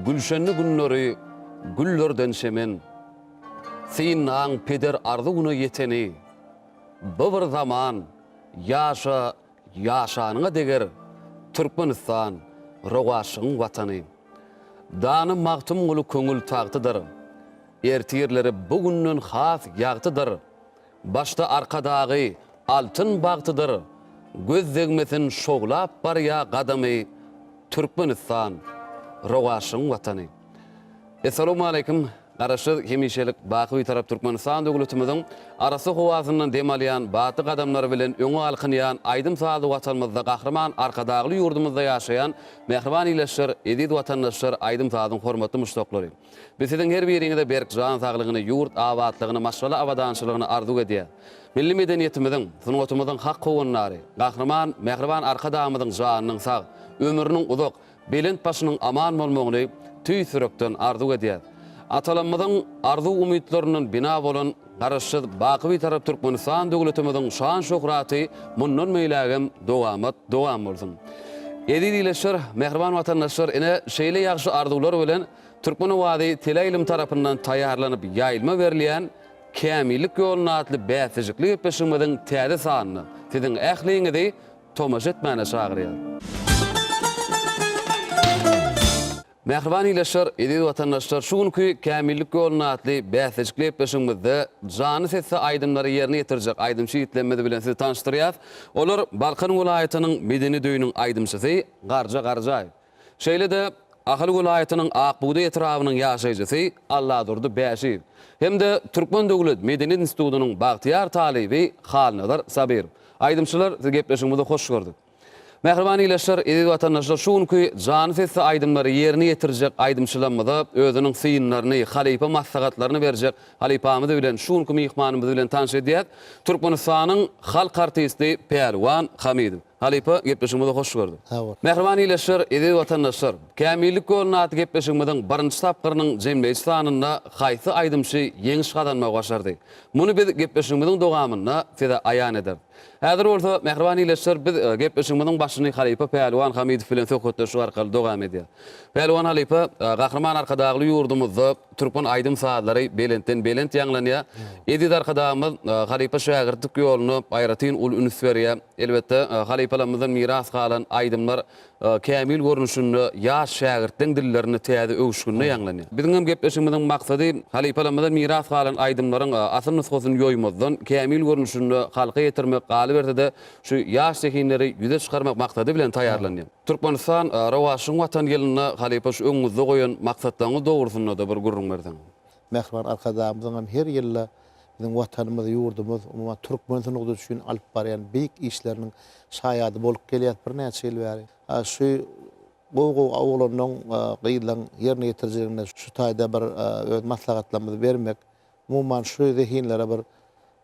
Gülşenli günleri güllerden çemen. Synlaň peder arzuwyna ýeteni. Bu bir zaman, ýaşa, ýaşanyňa deger, Türkmenistan, rowaçlygyň Watany. Dana Magtymguly köňül tagtydyr. Ertirleri bu günden has ýagtydyr. Başda Arkadagy altyn bagtydyr, Göz degmesin şowlap barýa gadamy, Türkmenistan, rowaçlygyň Watany. Essalawmaleýkim, Garaşsyz, hemişelik baky Bitarap Türkmenistan döwletimiziň arassa howasyndan dem alýan, batly gadamlary bilen öňe galkynýan aýdym-sazly Watanymyzda Gahryman Arkadagly ýurdumyzda ýaşaýan mähriban ildeşler, eziz watandaşlar, aýdym-sazyň hormatly muşdaklary! Biz siziň her biriňize berk jan saglygyny, ýurt abatlygyny, maşgala abadançylygyny arzuw edýäs. Milli medeniýetimiziň, sungatymyzyň hak howandary, Gahryman, mähriban Arkadagymyzyň janynyň sag, ömrüniň uzak, belent başynyň aman bolmagyny tüýs ýürekden arzuw edýäs. Atalarymyzyň arzuw-umytlaryndan bina bolan Garaşsyz, baky Bitarap Türkmenistan döwletimiziň şan-şöhraty mundan beýlägem dowamat dowam bolsun! Eziz ildeşler, mähriban watandaşlar, ine, şeýle ýagşy arzuwlar bilen Türkmen owazy teleýaýlym tarapyndan taýýarlanyp ýaýlyma berilýän Kämillik ýolunda atly bäsleşikli gepleşigimiziň täze sanyna siziň ähliňizi tomaşa etmäne çagyrýar. Mähriban ildeşler, eziz watandaşlar, şu günki Kämillik ýolunda atly bäsleşikli gepleşigimizde janly sesli aýdymlary ýerine ýetirjek aýdymçy ýigitlerimiz bilen sizi tanyşdyrýas. Olar Balkan welaýatynyň Medeniýet öýüniň aýdymçysy Garja Garjaýew. Şeýle-de Ahal welaýatynyň Ak bugdaý etrabynyň ýaşaýjysy Alladurdy Bäşiýew hem-de Türkmen döwlet medeniýet institutynyň bagtyýar talyby Halnazar Sabyrow. Aýdymçylar, sizi gepleşigimize hoş gördük. Mähriban ildeşler, eziz watandaşlar, şu günki janly sesli aýdymlary ýerine ýetirjek aýdymçylarymyza özüniň synlaryny, halypa maslahatlaryny berjek halypamyz bilen, şu günki myhmanymyz bilen tanyş edýäs. Türkmenistanyň halk artisti Pälwan Hamidow. Halypa, gepleşigimize hoş gördük. Sag bol. Mähriban ildeşler, eziz watandaşlar, Kämillik ýolunda atly gepleşigimiziň birinji tapgyrynyň jemleýji sanynda haýsy aýdymçy ýeňiş gazanmagy başardy? Muny biz gepleşigimiziň dowamynda size aýan ederis. Häzir bolsa, mähriban ildeşler, biz gepleşigimiziň başyny halypa Pälwan Hamidow bilen söhbetdeşlik arkaly dowam edýäris. Pälwan halypa, Gahryman Arkadagly ýurdumyzda türkmen aýdym-sazlary belentden-belent ýaňlanýar. Eziz Arkadagymyz halypa-şägirtlik ýoluna aýratyn uly üns berýär. Elbetde, halypalarymyzdan miras galan aýdymlar kämil görnüşinde ýaş şägirtleň dillerinde täze öwüşginde ýaňlanýar. Biziň hem gepleşigimiziň maksady halypalarymyzdan miras galan aýdymlaryň asyl nusgasyny ýoýmazdan, kämil görnüşinde halka ýetirmek, galyberse-de, şu ýaş zehinleri ýüze çykarmak maksady bilen taýýarlanýar. Türkmenistan, rowaçlygyň Watany ýylynda halypa şu öňüňizde goýan maksatlaryňyz dogrusynda-da bir gürrüň berseňiz. Mähriban Arkadagymyzyň hem her ýylda biziň Watanymyz, ýurdumyz, umuman, türkmen sungaty üçin alyp barýan beýik işleriniň şaýady bolup gelýäris birnäçe ýyl bäri. Şu gowy-gowy oglanlaryň, gyzlaryň ýerine ýetirijiliginde şu taýda bir öz maslahatlarymyzy bermek, umuman, şu zehinlere bir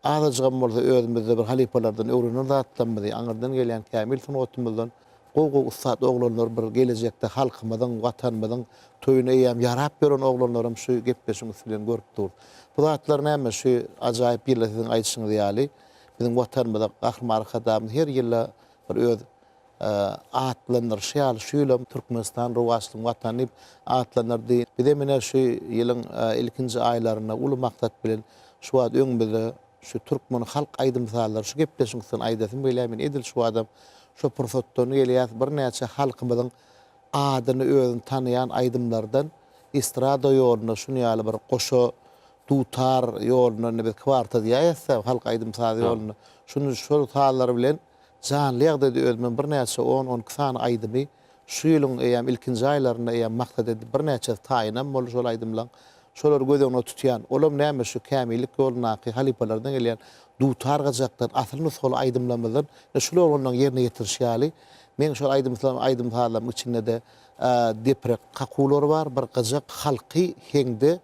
azajygam bolsa özümizde bir halypalardan öwrenen zatlarymyzy, aňyrdan gelýän kämil sungatymyzdan gowy-gowy ussat oglanlar bir gelejekde halkymyzyň, Watanymyzyň toýuna eýýäm ýarap ýören oglanlaram şu gepleşigiň üsti bilen görüp durus. Bu zatlar näme, şu ajaýyp ýylda siziň aýdyşyňyz ýaly, biziň Watanymyza Gahryman Arkadagymyz her ýylda bir öz atlandyryşy ýaly şu ýylam Türkmenistan rowaçlygyň Watany diýip atlandyrdy. Bizem ine şu ýylyň ilkinji aýlarynda uly maksat bilen şu wagt öňümizde şu türkmen halk aýdym-sazlary şu gepleşigiň üstünden aýdasym gelýär. Men edil şu wagtam şo pursatdan gelýäs birnäçe halkymyzyň adyny özüni tanaýan aýdymlardan estrada ýolunda şuny ýaly bir goşa dutar ýolunda indi biz kwarta diýäýäs-dä halk aýdym-saz ýolunda şuny şol sazlar bilen Janly ýagdaýda özümem birnäçe on, on iki sany aýdymy şu ýylyň eýýäm ilkinji aýlarynda eýýäm maksat edip birnäçesi taýynam boldy şol aýdymlaň. Şolary göz öňüne tutýan. Olam näme şu kämillik ýolundaky halypalardan gelýän dutar gyjakdan asyl nusgaly aýdymlarymyzdan ine şul oglanlaň ýerine ýetirişi ýaly meň şol aýdym aýdym-sazlarymyň içinde-de deprek kakuwlary bar, bir gyjak halky heňde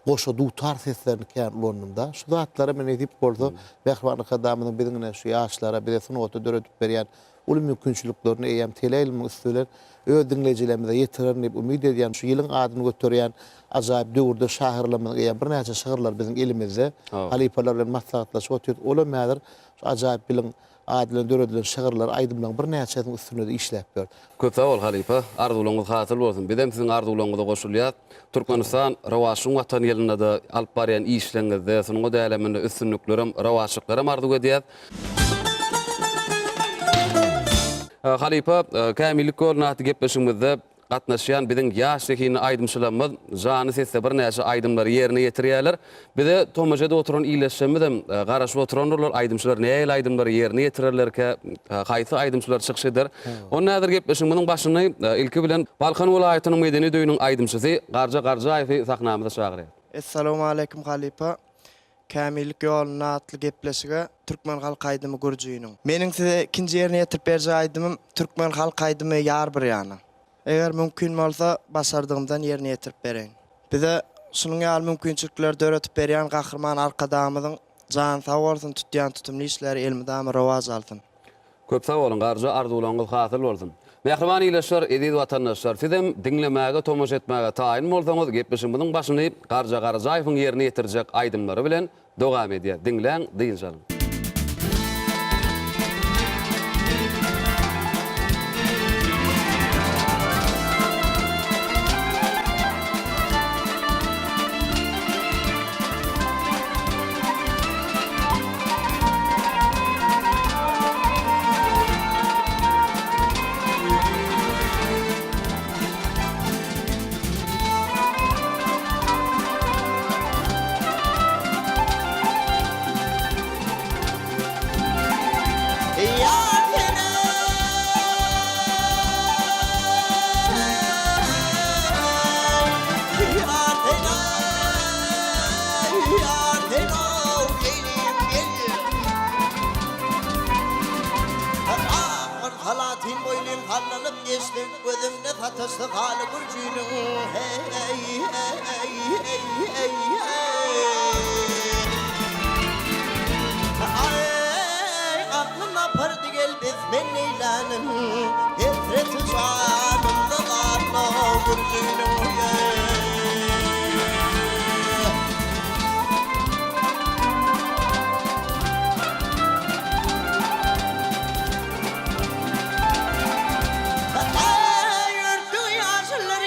goşa dutar seslerini kän ulandym-da. Şu zatlara men nesip bolsa, Mähriban Arkadagymyzyň biziň ine şu ýaşlara, bize sungaty döredip berýän uly mümkinçiliklerini eýýäm teleýaýlymyň üsti bilen öz diňleýjilerimize ýetirerin diýip umyt edýän. Şu ýylyň adyny göterýän ajaýyp döwürde şahyrlarymyzyň eýýäm birnäçe şygyrlary biziň elimizde. Halypalar bilen maslahatlaşyp otyrys. Olam häzir şu ajaýyp ýylyň. Ady bilen döredilen şygyrlar, aýdymlaryň birnäçesiniň üstünde-de işläp ýör. Köp sag bol halypa, arzuwlaryňyz hasyl bolsun. Bizem siziň arzuwlaryňyza goşulýas. Türkmenistan rowaçlygyň Watany ýylynda-da alyp barýan işleriňizde, sungat äleminde üstünliklerem, rowaçlyklaram arzuw edýäs. Halypa, Kämillik ýoluna atly gepleşigimizde gatnaşýan biziň ýaş zehinli aýdymçylarymyz janly sesde birnäçe aýdymlary ýerine ýetirýärler. Bize tomaşa edip oturan ildeşlerimizem garaşyp oturandyrlar, aýdymçylar nähili aýdymlary ýerine ýetirerlerkä, haýsy aýdymçylar çykyş eder. Onda häzir gepleşigimiziň başyny ilki bilen Balkan welaýatynyň Medeniýet öýüniň aýdymçysy Garja Garjaýewi sahnamyza çagyrýas. Essalawmaleýkim halypa. Kämillik ýolunda atly gepleşige Türkmen halk aýdymy Gürjiniň. Meniň size ikinji ýerine ýetirip berjek aýdymym Türkmen halk aýdymy Ýar bir ýana. Eger mümkin bolsa başardygymdan ýerine ýetirip bereýin. Bize şunuň ýaly mümkinçilikleri döredip berýän Gahryman Arkadagymyzyň jany sag bolsun tutýan tutumly işleri elmydama rowaç alsyn. Köp sag boluň Garja arzuwlaryňyz hasyl bolsun. Mähriban ildeşler, eziz watandaşlar, sizem diňlemäge, tomaşa etmäge taýyn bolsaňyz, gepleşigimiziň başyny Garja Garajaýewiň ýerine ýetirjek aýdymlary bilen dowam edýär. Diňläň, dynç alyň. Ýar seni Ýar seni Ýar sen-ow Leýlim gelýär. Ahyr salatyn boýlym sallanyp geçdi, Gözümde sataşdy haly gürjüniň, Heý-heý-heý-heý-heý. Aý, aklym apardy gelbes men neýlänim, Hesreti janymda galdy-ow gürjüniň, Heý. Aý, örtügi ýaşyllar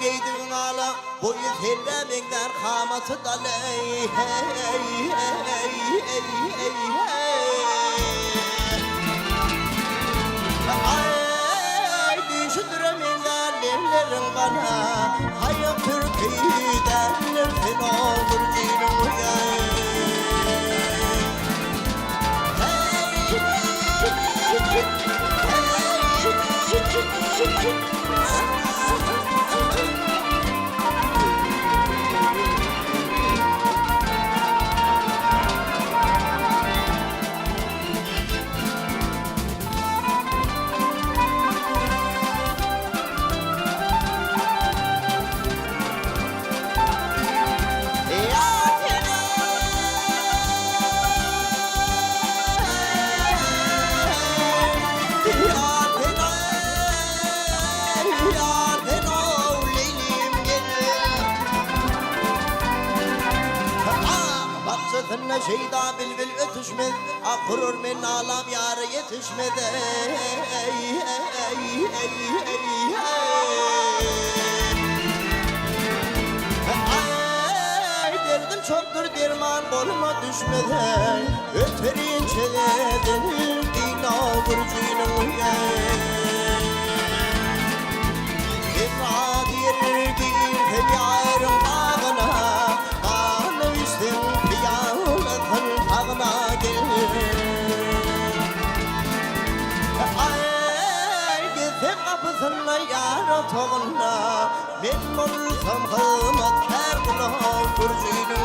geýdi gala. Boýy selle meňzär kamaty daleý heý heý heý heý heý. Aý düýşüdire meňzär lebleriň gana Haýa türki däldir sen o gürjiniň Bakjasynda şeýda bilbil ötüşmez, Ah gurur men nalam ýara ýetişmez Eý derdim çokdur derman goluma düşmez Öter inçeden dina gürjiniň Hemra diýer girse ýaryň bagyna, Gany içseň pyýalasyn sagyna gel. Aý, gezsem gapysynda ýar otagynda, Men bolsam hyzmatkär gulak gürjiniň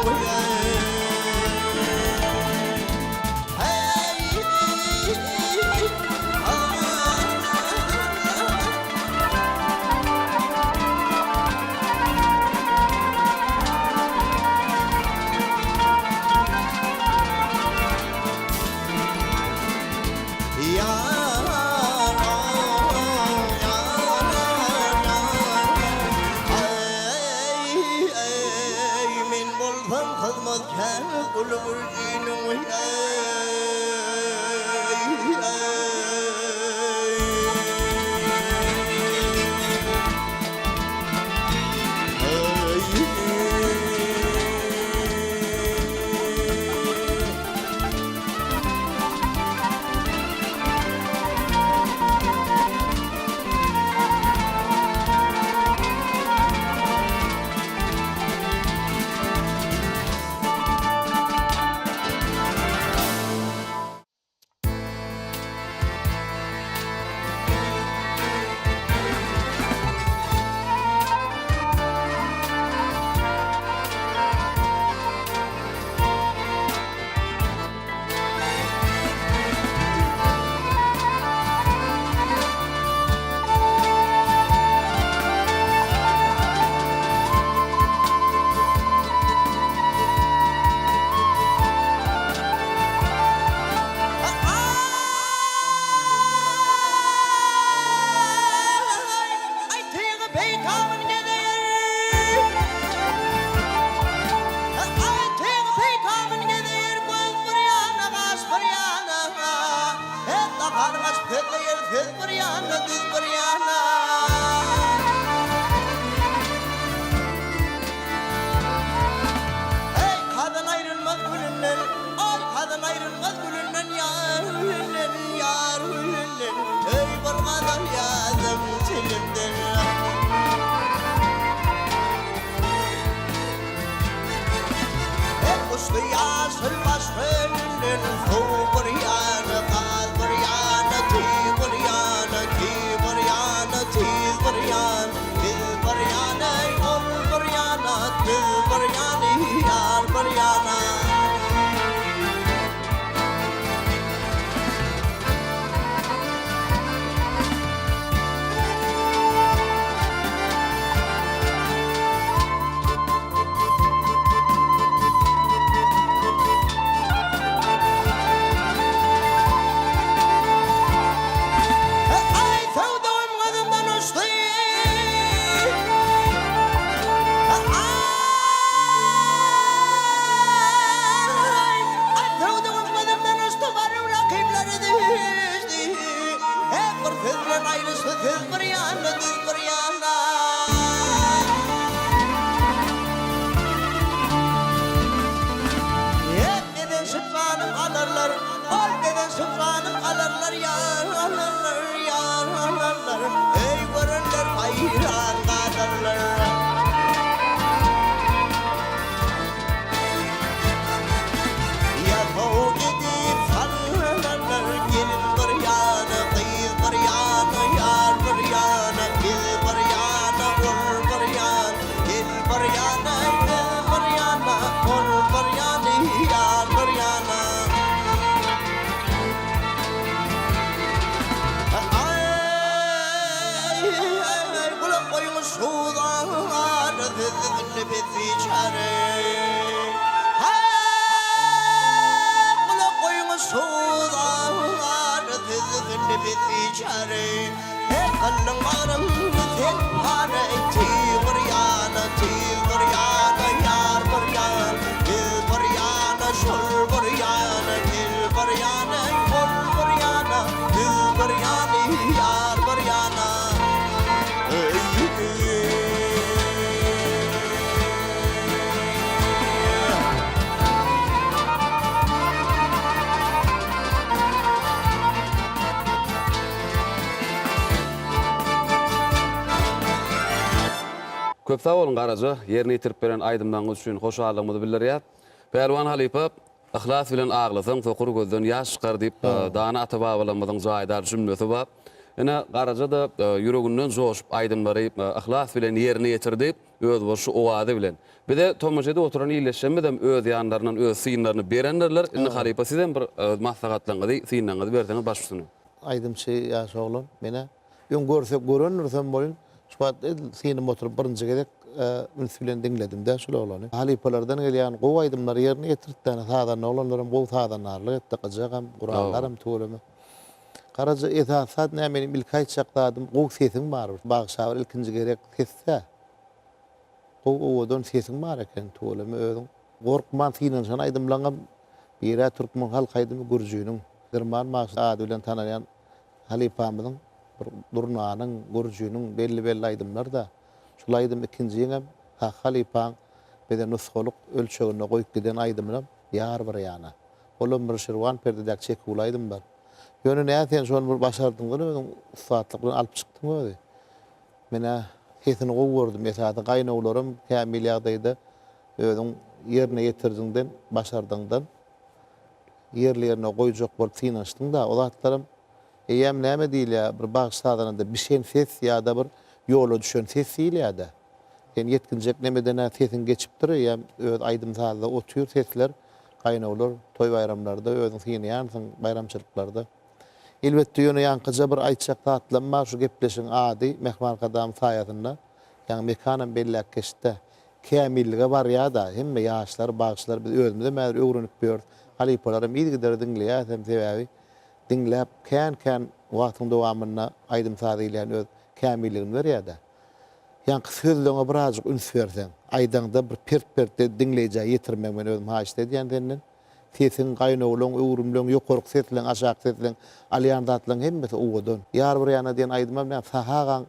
Suw bir ýana, gaz bir ýana, tüý bir ýana, tüý bir ýana, tüý bir ýana, Biz bir ýana, ol bir ýana, düz bir ýana, ýar bir ýana. Aý söwdügim gözümden uçdy. Aý, aý söwdügim gözümden uçdy, baryp rakyplary düşdi. Hep bir söz bilen aýryşdy, söz bir ýanda, düz bir ýanda. Hep beden şypanym alarlar, ol beden şypanym alarlar, ýar alarlar, ýar alarlar, öý görenler haýran galarlar. Ýasaw edip sallanarlar, gelin bir ýana, gyz bir ýana, ýar bir ýana, biz bir ýana, ol bir ýana, gel bir ýana, biz bir ýana, ol bir ýana, ýar bir ýana. Aý, gulak goýuň şu zara, sözüni pes biçäre. Haý, gulak goýuň şu zara, sözüni pes biçäre. Her gylyň bagrym sen pare, Tüý bir ýana, tüý bir ýana, ýar bir ýana, Biz bir ýana, şol bir ýana, gel bir ýana, ol bir ýana, Biz bir ýana, ýar bir ýana. Köp sag boluň Garaja, ýerine ýetirip beren aýdymlaryňyz üçin hoşallygymyzy bildirýäs. Pälwan halypa, Yhlas bilen aglasaň sokur gözden ýaş çykar diýip dana ata-babalarymyzyň jaýdar jümlesi bar. Ine, Garaja-da ýüreginden joşup aýdymlary yhlas bilen ýerine ýetirdi, özboluşly owazy bilen. Bize tomaşa edip oturan ildeşlerimiz hem öz ýanlaryndan öz synlaryny berendirler. Indi halypa siz hem bir maslahatlaryňyzy, synlaryňyzy berseňiz baş üstüne. Aýdymçy ýaş oglan menä öň görse görendirsem bolyn şu wagt edil synym oturyp birinji gezek üns bilen diňledimdä şul oglany. Halypalardan gelýän gowy aýdymlary ýerine ýetiripdi ene sazanda oglanlaram gowy sazandarlyk etdi gyjagam gurallaram tüweleme. Garaja esasy zat näme menim ilki aýtjak zadym gowy sesiň bar bir bagşa bir ilkinji gerek sesdä. Gowy owadan sesiň bar eken tüweleme özüň gorkman synanyşan aýdymlaňam birä türkmen halk aýdymy gürjiniň Girman bagşy ady bilen tanalýan halypamyzyň bir Durnanyň gürjiniň belli belli aýdymlarda şul aýdym ikinjiňem Sahy halypaň bize nusgalyk ölçeginde goýup giden aýdymynam Ýar bir ýana olam bir Şirwan perdedäki çeküwli aýdymlar ýöne nä sen şony bir başardyňdan özüň ussatlyk bilen alyp çykdyň özi Menä sesini gowy gördüm esasy gaýnawlaram kämil ýagdaýda özüň ýerine ýetirjiňden başardyňdan ýerli ýerine goýjak bolup synanyşdyňda o zatlaram eýýäm näme diýilýä bir bagşy sazanada bişen ses ýada bir ýola düşen ses diýilýädä sen ýetginjek nemedenä sesiň geçipdir eýýäm öz aýdym sazda otyr sesler gaýnawlar toý baýramlarda özüň synaýansyň baýramçylyklarda. Elbetde ýöne ýaňkyja bir aýtjak zatlam bar şu gepleşigiň ady Mähriban Arkadagym saýasynda ýaňy Mekanam belläp geçdä kämillige barýada hemme ýaşlar bagşylar biz özümizem häzir öwrenip ýörüs halypalaram yzygider diňleýäsem sebäbi diňläp kän kän wagtyň dowamynda aýdym saz diýilýän öz kämilligini berýädä ýaňky sözleňe birazjyk üns berseň aýdaňda bir pert pert diňleýjä ýetirmegiň men özüm haýyşt edýän senden. Sesiň, gaýnawlaň, öwrümleň, ýokarky sesleň, aşaky sesleň, alýan zatlaň hemmesi owadan. Ýar bir ýana diýen aýdymam näme Sahy agaň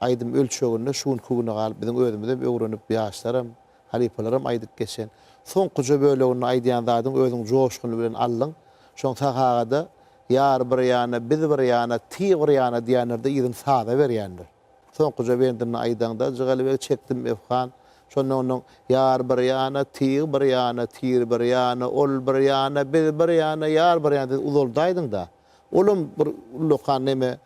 aýdym ölçeginde şu günki güne galyp biziň özümizem öwrenip ýaşlaram, halypalaram aýdyp geçen. Soňkuja böleginde aýdýan zadyň özüň joşguny bilen aldyň. Şoň Sahy agada Ýar bir ýana, biz bir ýana, tyg bir ýana diýenlerde yzyny saza berýändir. Soňkuja bendini aýdaňda, Jygalybeg çekdim efgan. Şonda onuň Ýar bir ýana, tyg bir ýana, tir bir ýana, ol bir ýana, biz bir ýana, ýar bir ýana diýip uzaldaýdyň-da. Olam bir ullakan neme,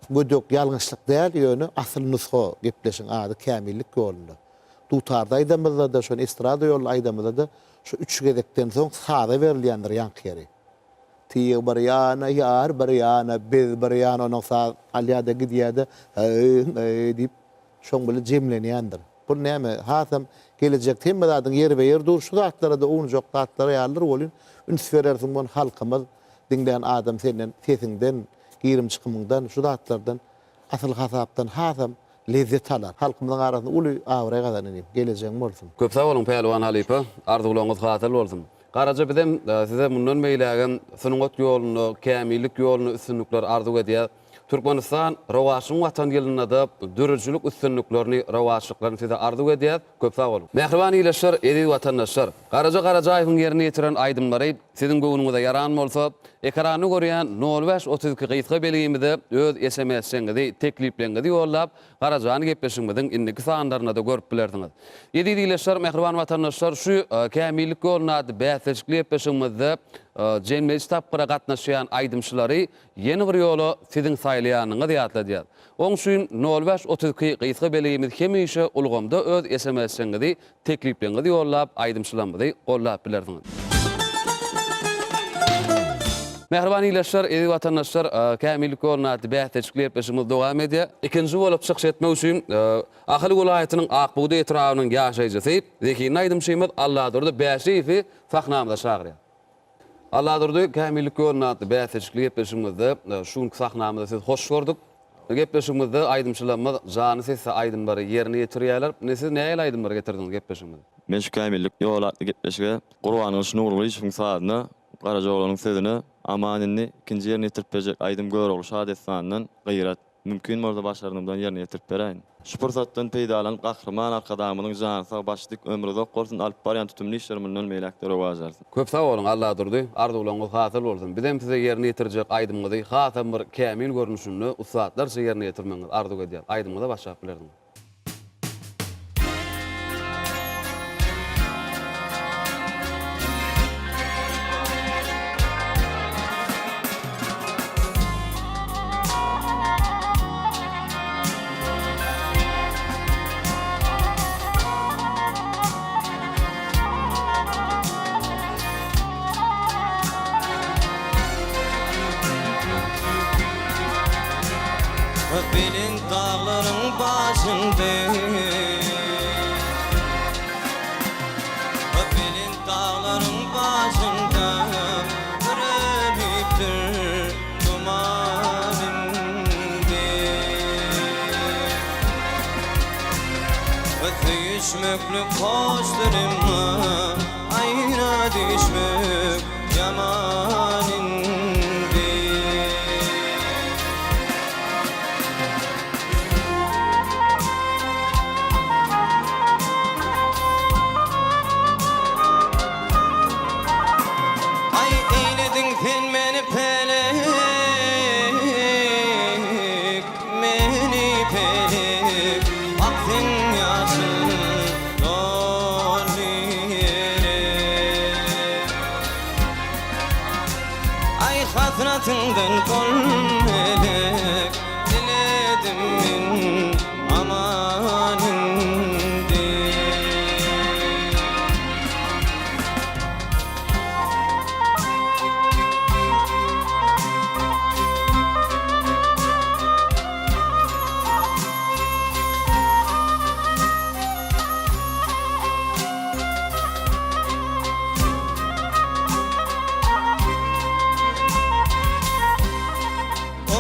gödek ýalňyşlyk däl, ýöne asyl nusga gepleşigiň ady Kämillik ýolunda. Dutarda aýdamyzda-da, şony estrada ýolunda aýdamyzda-da şu üç gezekden soň saza berilýändir ýaňky ýeri. Tyg bir ýana, ýar bir ýana, biz bir ýana, onuň saz alýar-da gidýär-de, Eý-eý diýip, şoň bile jemlenýändir. Bu näme, hasam gelejekde hemme zadyň ýerbe-ýer dur, şu zatlara-da ownujak zatlar ýalydyr welin, üns berersiň muny halkymyz, diňlän adam senden, sesiňden, girim-çykymyňdan, şu zatlardan, asyl hasapdan hasam lezzet alar. Halkymyzyň arasynda uly abraý gazan inim. Gelejegiň bolsun. Köp sag boluň Pälwan halypa, arzuwlaryňyz hasyl bolsun. Garaja bizem size mundan beýlägem sungat ýolunda, kämillik ýolunda üstünlikler arzuw edýäs. Türkmenistan rowaçlygyň Watany ýylynda-da döredijilik üstünliklerini, rowaçlyklaryny size arzuw edýäs. Köp sag boluň. Mähriban ildeşler, eziz watandaşlar! Garaja Garajaýewiň ýerine ýetiren aýdymlary siziň göwnüňize ýaran bolsa, ekranda görýän nol bäş 32 gysga belgimize öz SMS-iňizi, teklipleriňizi ýollap, Garajany gepleşigimiziň indiki sanlarynda-da görüp bilersiňiz. Eziz ildeşler, mähriban watandaşlar, şu Kämillik ýolunda atly bäsleşikli gepleşigimizde jemleýji tapgyra gatnaşýan aýdymçylary Ýene bir ýola siziň saýlaýanyňyzy ýatladýas. Oň üçin nol bäş 32 gysga belgimiz hemişe ulgamda öz SMS-iňizi, teklipleriňizi ýollap aýdymçylarymyzy goldap bilersiňiz. Mähriban ildeşler, eziz watandaşlar, Kämillik ýolunda atly bäsleşikli gepleşigimiz dowam edýär. Ikinji bolup çykyş etmek üçin Ahal welaýatynyň Ak bugdaý etrabynyň ýaşaýjysy, zehinli aýdymçymyz Alladurdy Bäşiýewi sahnamyza çagyrýas. Alladurdy, Kämillik ýolunda atly bäsleşikli gepleşigimizde şu günki sahnamyzda sizi hoş gördük. Gepleşigimizde aýdymçylarymyz janly sesde aýdymlary ýerine ýetirýärler. Indi siz nähili aýdymlary getirdiňiz gepleşigimize? Men şu Kämillik ýoly atly gepleşige Gurbangylyç Nurgylyjowyň sazyna, Garajaoglanyň sözüne Aman indi ikinji ýerine ýetirip berjek aýdym Görogly şadessanyndan Gyrat. Mümkin bolsa başarnymdan ýerine ýetirip beräýin. Şu pursatdan peýdalanyp Gahryman Arkadagymyzyň jany sag, başy dik, ömri uzak bolsun, alyp barýan tutumly işleri mundan beýläk-de rowaç alsyn. Köp sag boluň Alladurdy, arzuwlaryňyz hasyl bolsun. Bizem size ýerine ýetirjek aýdymyňyzy hasam bir kämil görnüşinde ussatlarça ýerine ýetirmegiňizi arzuw edýäs. Aýdymyňyza başlap bilersiňiz. Belent daglaryň başynda Belent daglaryň başynda Bürelipdir duman indi Söýüşmeklik hoşdur emma Aýra düşmek ýaman indi. Aý eýlediň sen meni pelek, meni pelek, Ak seň ýaşyň doldy ýere. Aý hasratyňdan bolmelek Diledim men aman indi. O.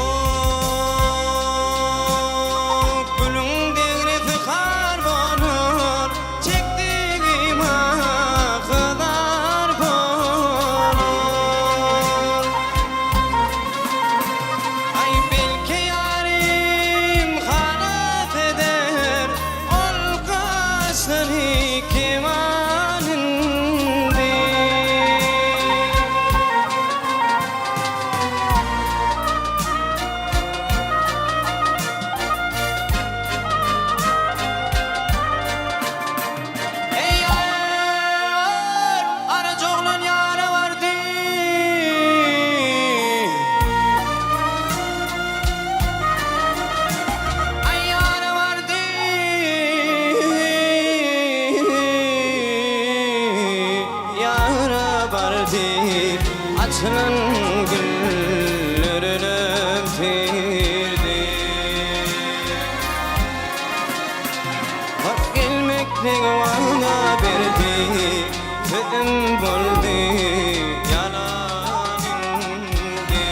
Açylan güllerinem tirdi. Hak gelmeklik wada berdi, Sözüm boldy ýalan indi.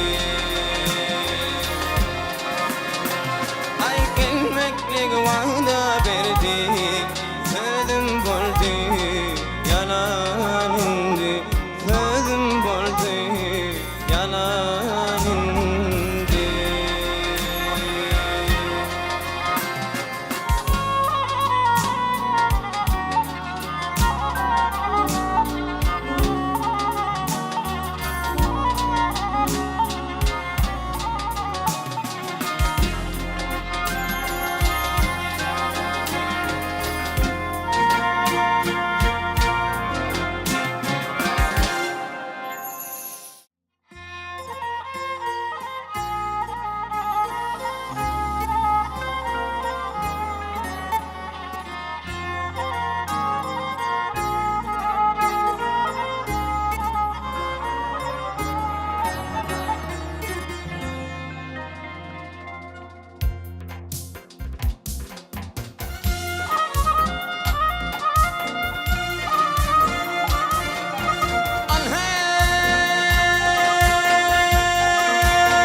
Aý gelmeklik wada berdi, Sözüm boldy ýalan indi. Sözüm boldy ýalan indi.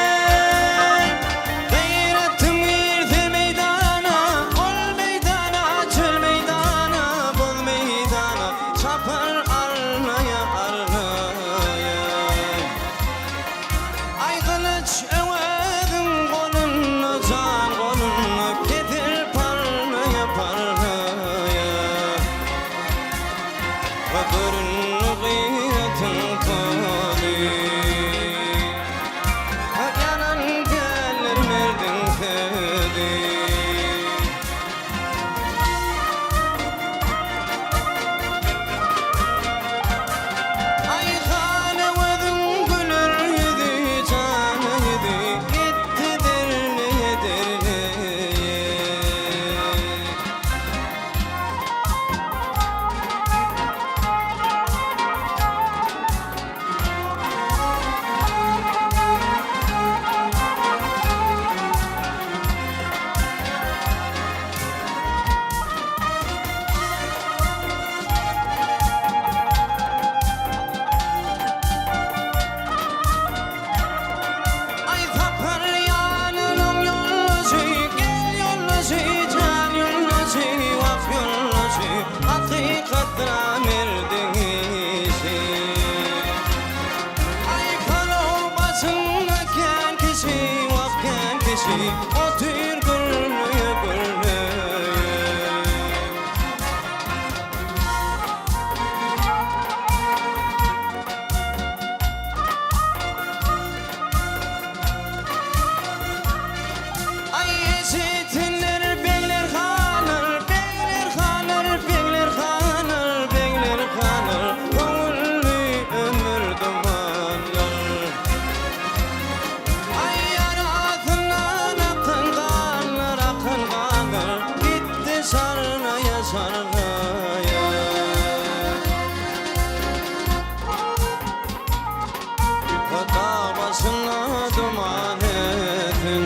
Al-heý! Gaýratym girse meýdana, Ol meýdana, çöl meýdana, boz meýdana, Çapar arnaýa, arnaýa. Aý gylyç Öweziň golunda jan golunda kesel parlaýa parlaýa We göründi gyýratyň toly Ýalan däldir merdiň sözi. Aýhan Öweziň güler ýüzi, jana ýüzi, Gitdi derleýe-derleýe. Aý Sapar ýanynyň ýoldaşy, gel ýoldaşy, jan ýoldaşy, wah ýoldaşy, hakykatdyr-a merdiň işi. Aý palaw başynda kän kişi, wah kän kişi, otyr gürleýe-gürleýe. Aý eşitsinler begler hanlar, begler hanlar, begler hanlar, begler hanlar, Köňülli ömür dumanlar. Aý arasyndan akan ganlar, akan ganlar, Gitdi şarlaýa, şarlaýa. Dag başynda duman etsin.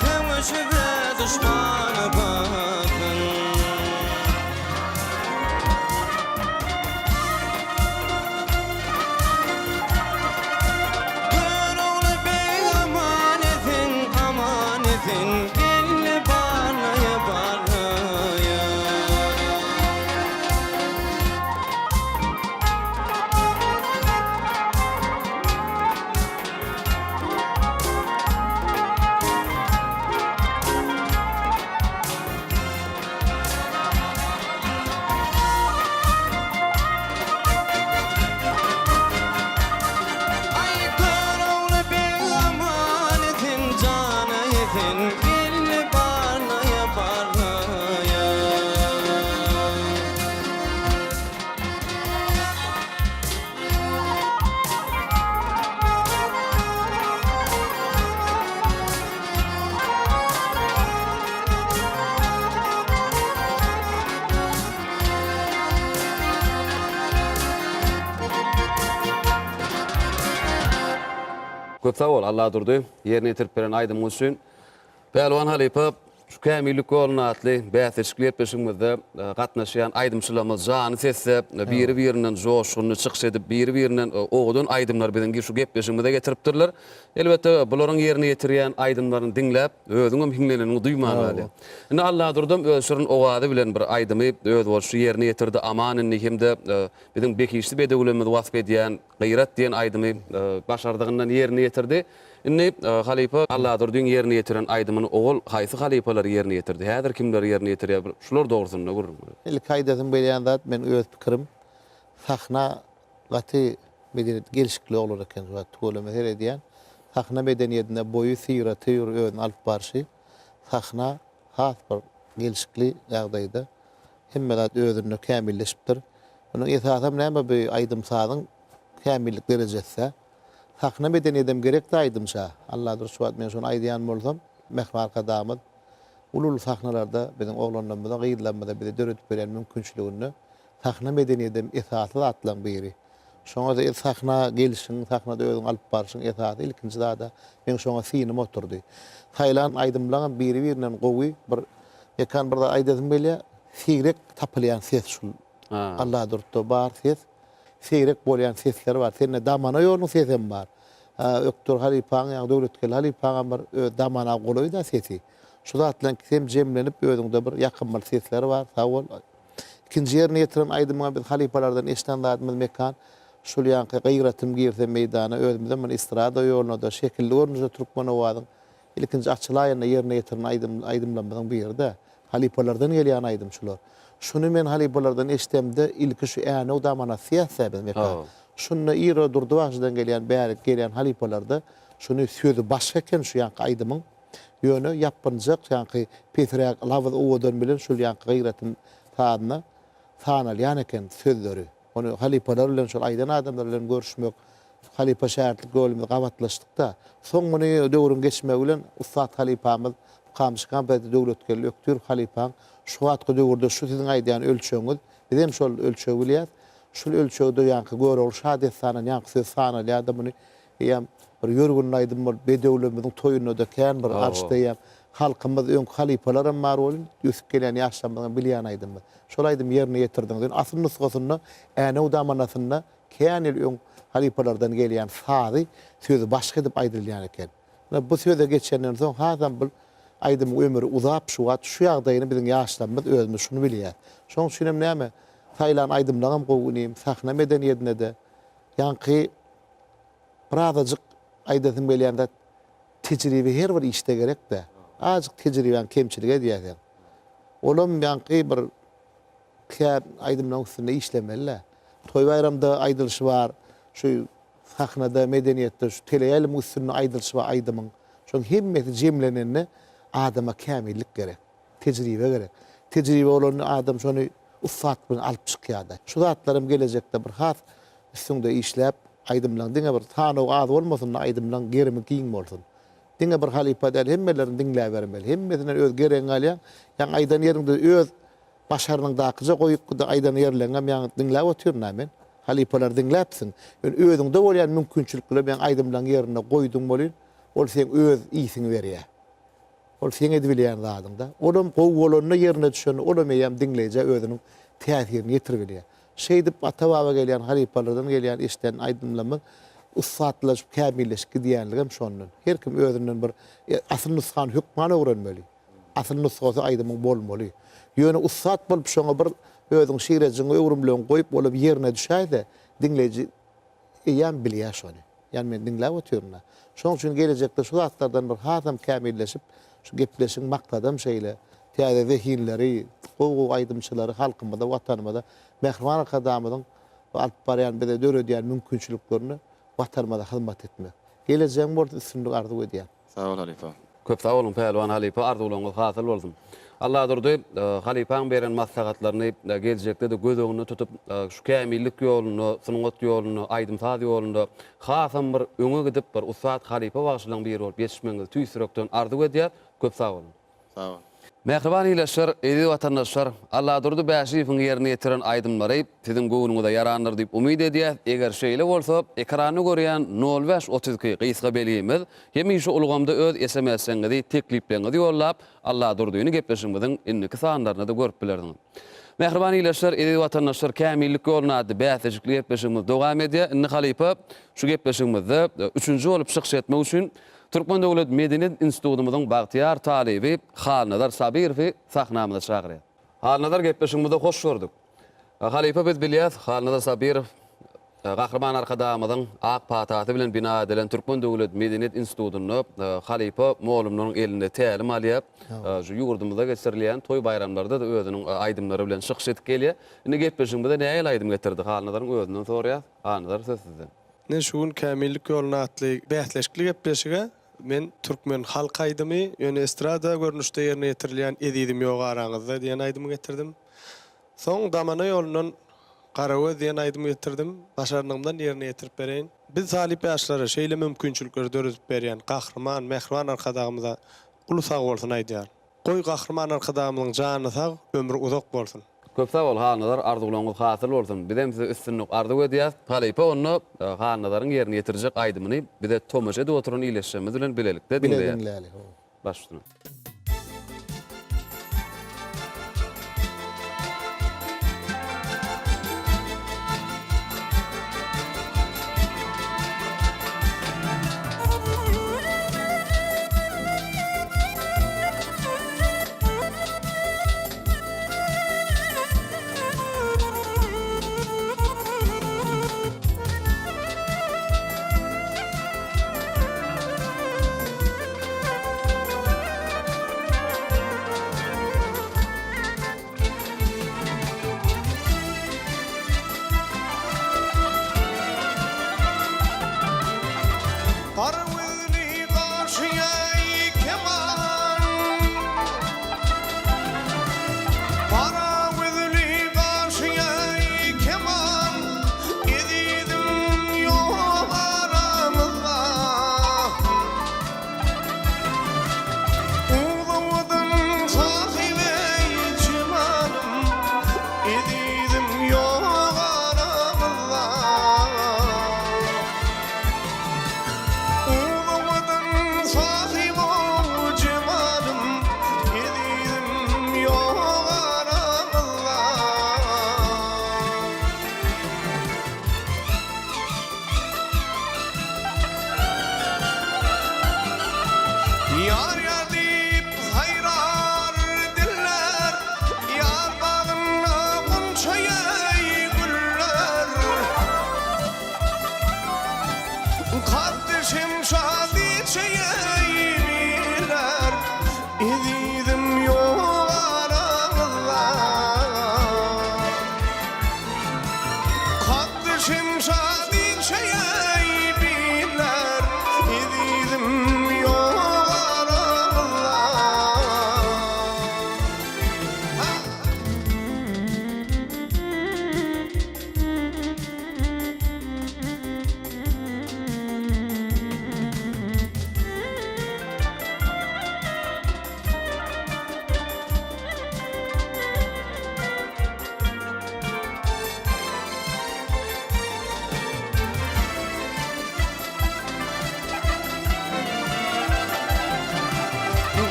Söweşibe duşmany basyn. Görogly beg aman esen, aman esen, Geldi barlaýa, barlaýa. Köp sag bol Alladurdy, ýerine ýetirip beren aýdymyň üçin. Pälwan halypa, şu Kämillik ýolunda atly bäsleşikli gepleşigimizde gatnaşýan aýdymçylarymyz jany sesde biri-birinden joşgunly çykyş edip, biri-birinden owadan aýdymlary biziň şu gepleşigimize getiripdirler. Elbetde, bularyň ýerine ýetirýän aýdymlaryny diňläp, özüňem hiňleneniňi duýman galýaň. Indi Alladurdam öz şirin owazy bilen bir aýdymy özboluşly ýerine ýetirdi, Aman indi hem-de biziň behişdi bedewlerimizi wasp edýän Gyrat diýen aýdymy başardygyndan ýerine ýetirdi. Indi halypa Alladurdyň ýerine ýetiren aýdymyny owal haýsy halypalar ýerine ýetirdi, häzir kimler ýerine ýetirýär bir şular dogrusynda gürrüň ber. Ilki aýdasym gelýän zat men öz pikirim sahna gaty medeniýetli gelşikli oglan eken şu wagt tüweleme seredýän sahna medeniýetinde boýy syraty bir özüni alyp barşy sahna has bir gelşikli ýagdaýda Hemme zat özünde kämilleşipdir. Munuň esasam näme bu aýdym-sazyň kämillik derejesi-dä. Sahna medeniýedem gerek-dä aýdymça. Alladyr şu wagt men şony aýdýan bolsam, Mähriban Arkadagymyz uly-uly sahnalarda biziň oglanlarymyza, gyzlarymyza bize döredip berýän mümkinçiliginde sahna medeniýedem esasy zatlaryň biri. Şoňa-da el sahna gelşiň, sahnada özüňi alyp barşyň esasy ilkinji zada meň şoňa synym oturdy. Saýlan aýdymlaňam biri-birinden gowy bir Mekan bir zat aýdasym gelýär, seýrek tapylýan ses şul Alladurtda bar ses. Seýrek bolýan sesler bar. Sende damana ýoluň sesem bar. Ökdür halypaň ýa Döwletgeldi halypaňam bir öz damana golaý-da sesi. Şu zatlaryň ikisem jemlenip özüňde bir ýakymly sesler bar. Sag bol. Ikinji ýerine ýetiren aýdymyňa biz halypalardan eşiden zadymyz Mekan şul ýaňky Gyratym girse meýdana özümizem muny estrada ýoluna-da şekilli görnüşde türkmen owazyň ilkinji açylaýanda ýerine ýetiren aýdym aýdymlarymyzyň biri-de. Halypalardan gelýän aýdym şular. Şuny men halypalardan eşidemde ilki şu Änew damanasy diýýäs-dä biz Mekan. Şunda Iro Durdy bagşydan gelýän bärik gelýän halypalarda şuny sözi başga eken şu ýaňky aýdymyň. Ýöne ýapynjak ýaňky pesräk labyz owadan bilen şol ýaňky Gyratym sazyna sanalýan eken sözleri. Ony halypalar bilen şol aýdan adamlar bilen görüşmek, halypa-şägirtlik ýolumyz gabatlaşdykda. Soň muny döwrüň geçmegi bilen ussat halypamyz Mukamçy kompozitor Döwletgeldi Ökdirow halypaň şu wagtky döwürde şu siziň aýdýan ölçegiňiz, bizem şol ölçegi bilýäs. Şul ölçegde ýaňky Görogly şa dessanyndan ýaňky söz sanalýar-da muny Eýýäm bir ýörgünli aýdym bolup, bedewlerimiziň toýunda-da kän bir arşda eýýäm halkymyz, öňki halypalaram bar welin, ösüp gelýän ýaşlarymyzyňam bilýän aýdymyz. Şol aýdymy ýerine ýetirdiňiz. Ýöne asyl nusgasynda Änew damanasynda kän ýyl öň halypalardan gelýän sazy, sözi başga edip aýdylýan eken. Ine, bu söze geçenden soň hasam bu aýdymyň ömri uzap şu wagt şu ýagdaýyny biziň ýaşlarymyz özümiz şuny bilýäs. Şonuň üçinem näme, saýlan aýdymlaňam gowy inim, sahna medeniýedine-de ýaňky Birazajyk aýdasym gelýän zat tejribe her bir işde gerekdä. Azajyk tejribäň kemçilik edýär seň. Olam ýaňky bir kän aýdymlaryň üstünde işlemeli-dä. Toý-baýramda aýdylyşy bar, şu sahnada, medeniýetde şu teleýaýlymyň üstünde aýdylyşy bar aýdymyň. Şoň hemmesi jemlenende adama kämillik gerek. Tejribe gerek. Tejribe bolanda adam şony ussatlyk bilen alyp çykýar-da. Şu zatlaram gelejekde bir has üstüňde işläp, aýdymlaň diňe bir sanawy az bolmasyn-da, aýdymlaň gerimi giň bolsun. Diňe bir halypa däl, hemmelerini diňläbermeli. Hemmesinden öz geregiňi alýaň. Ýaňy aýdan ýeriňde öz başarnyňdakyja goýup aýdan ýerleriňem ýaňy diňläp otyryn-a men. Halypalary diňläpsiň. Ýöne özüňde bolýan mümkinçiliklerem ýaňy aýdymlaň ýerinde goýduň welin, ol seň öz isiňi berýär. Ol seň edibilýän zadyňda. Olam gowy bolanda ýerine düşende olam eýýäm diňleýjä özüniň täsirini ýetiribilýär. Şeýdip ata-baba gelýän halypalardan gelýän eşiden aýdymlarymyz ussatlaşyp kämilleşip gidýänligem şondan. Her kim özünden bir asyl nusgany hökman öwrenmeli. Asyl nusgasy aýdymyň bolmaly. Ýöne ussat bolup şoňa bir özüň şirejigiňi öwrümligiňi goýup olam ýerine düşäýse diňleýji eýýäm bilýär şony. Ýani men diňläp otyryn-da. Şonuň üçin gelejekde şu zatlardan bir hasam kämilleşip, şu gepleşigiň maksadam şeýle, täze zehinleri, gowy-gowy aýdymçylary halkymyza, Watanymyza, Mähriban Arkadagymyzyň bu alyp barýan, bize döredýän mümkinçiliklerini Watanymyza hyzmat etmek. Gelejegiň bolsun, üstünlik arzuw edýän. Sag bol halypa. Köp sag boluň Pälwan halypa arzuwlaryňyz hasyl bolsun. Alladurdy halypaň beren maslahatlaryny geljekde-de göz öňünde tutup şu kämillik ýolunda, sungat ýolunda, aýdym-saz ýolunda hasam bir öňe gidip bir ussat halypa bagşylaryň biri bolup ýetişmegiňizi tüýs ýürekden arzuw edýäs. Köp sag boluň. Sag bol. Mähriban ildeşler, eziz watandaşlar, Alladurdy Bäşiýewiň ýerine ýetiren aýdymlary siziň göwnüňize ýarandyr diýip umyt edýäs. Eger şeýle bolsa, ekranda görýän nol bäş 32 gysga belgimiz hemişe ulgamda öz SMS-iňizi, teklipleriňizi ýollap, Alladurdyny gepleşigimiziň indiki sanlarynda-da görüp bilersiňiz. Mähriban ildeşler, eziz watandaşlar, Kämillik ýoluna atly bäsleşikli gepleşigimiz dowam edýär. Indi halypa şu gepleşigimizde üçünji bolup çykyş etmek üçin Türkmen döwlet medeniýet institutymyzyň bagtyýar talyby Halnazar Sabyrowy sahnamyza çagyrýas. Halnazar gepleşigimize hoş gördük. Halypa biz bilýäs Halnazar Sabyrow Gahryman Arkadagymyzyň ak patasy bilen bina edilen Türkmen döwlet medeniýet institutynda halypa mugallymlaryň elinde tälim alýar. Şu ýurdumyzda geçirilýän toý-baýramlarda-da özüniň aýdymlary bilen çykyş edip gelýär. Indi gepleşigimize nähili aýdym getirdi Halnazaryň özünden soraýas. Halnazar söz sizde. Ine şu gün Kämillik ýoluna atly bäsleşikli gepleşige men türkmen halk aýdymy, ýöne estrada görnüşde ýerine ýetirilýän Ezizim ýok araňyzda diýen aýdymy getirdim. Soň Damana ýolundan Garagöz diýen aýdymy getirdim. Başarnygymdan ýerine ýetirip bereýin. Biz talyp ýaşlara şeýle mümkinçilikleri döredip berýän Gahryman, mähriban Arkadagymyza uly sagbolsun aýdýaryn. Goý Gahryman Arkadagymyzyň jany sag, ömri uzak bolsun! Köp sag bol Halnazar arzuwlaryňyz hasyl bolsun bizem size üstünlik arzuw edýäs halypa onda Halnazaryň ýerine ýetirjek aýdymyny bize tomaşa edip oturan ildeşlerimiz bilen bilelikde Bile diňleýäs diňläli ho. Baş üstüne. Gara gözli gaşy ýaý keman Gara gözli gaşy ýaý keman Ezizim ýok aramyzda Uzawadan sahybeý jemalym Ezizim ýok aramyzda Uzawadan sahybow jemalym Ezizim ýok aramyzda. Ýar ýar diýip saýrar diller, Ýar bagynda gunça ýaý güller. Kaddy şemşat içeýi biler, Ezizim ýok araňyzda. Kaddy şemşat içeýi biler, Ezizim ýok araňyzda.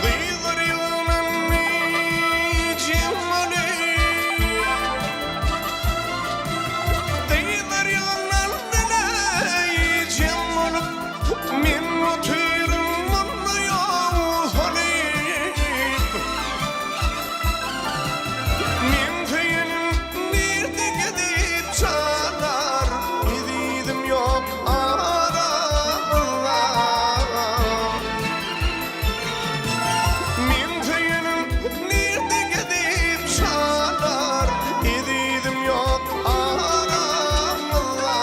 Gyzlar ýygnandy jemaly Gyzlar ýygnandy jem bolup Men otyryn munda ýowuz halyp Men söýenim nirde gezip çalar Ezizim ýok aramyzda Men söýenim nirde gezip çalar Ezizim ýok aramyzda.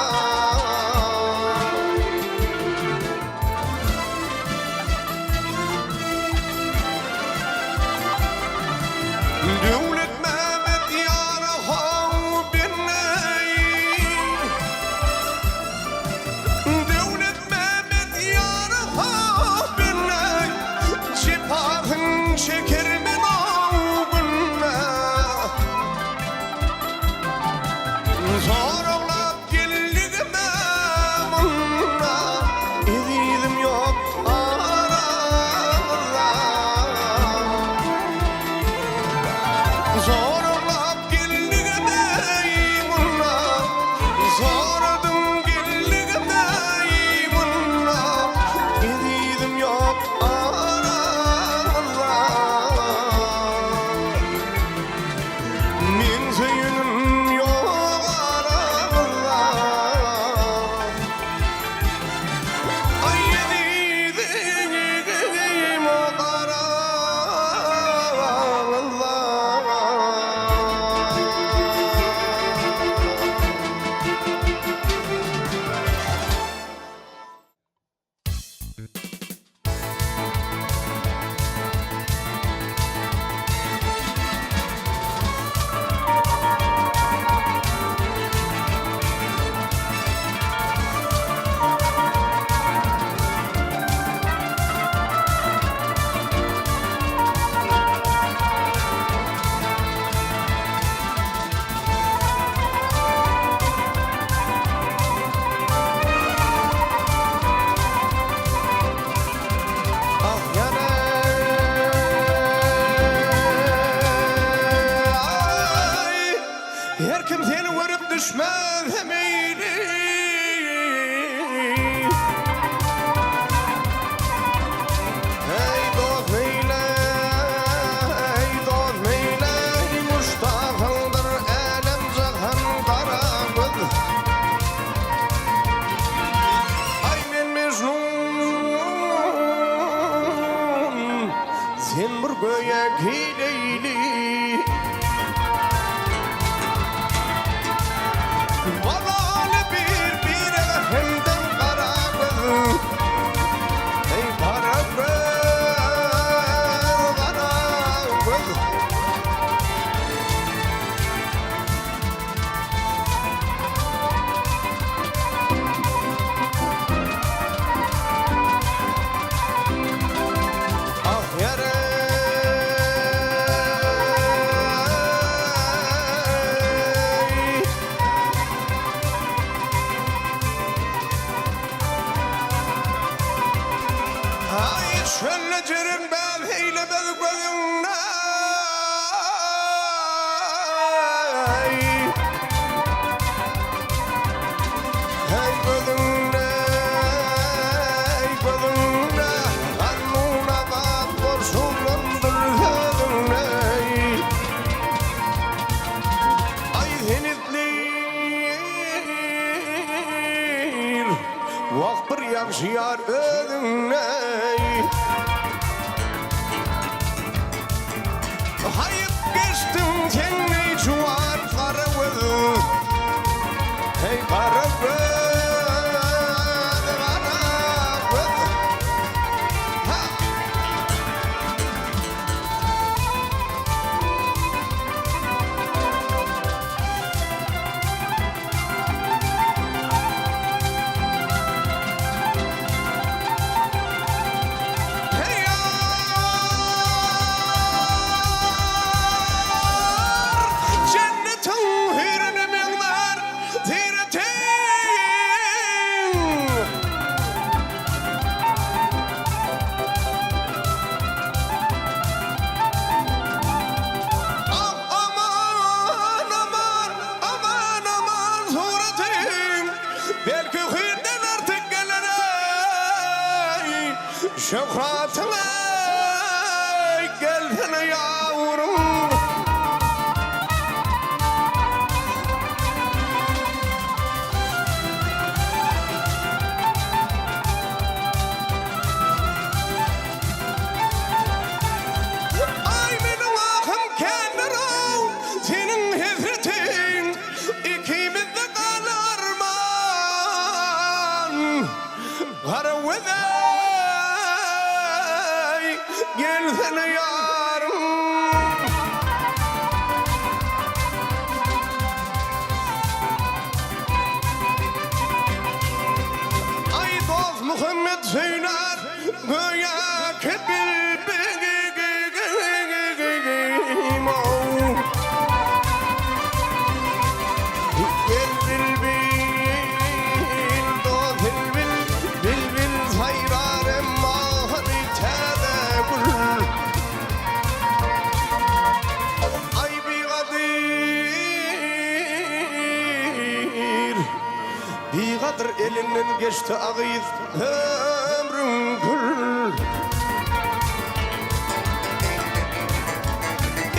Leýli. Bolaly bir birege hemdem gara göz. Eý gara göz, gara göz. Ah ýare. Aý çölde jeren bäz eýlemez gözüňde. Heý gözüňde, eý gözüňde, Kanuna zat goşulandyr sözüňde. Aý sen izleýir, Wah bir ýagşy ýar özüňde. Haýyp geçdiň sen eý juwan gara göz Eý gara göz, gara göz Ha! Heý ýar, jennetiň hüýrüne meňzär syratyň. Ah, aman, aman, aman, aman suratyň, belki hüýrden artyk geler, eý. Şöhratyň eý, gelsene ýawrum. Aý meniň ahym kändir-ow, seniň hesretiň ikimizde galarman. Garagöz eý, gelsene ýarym. Aý dost Muhammet söýler göýä ki bilbilim-ow. Gel bilbil, dost bilbil, bilbil saýrar emma hany täze gül. Aý bigadyr, bigadyr elinden geçdi agyz ömrüň gül.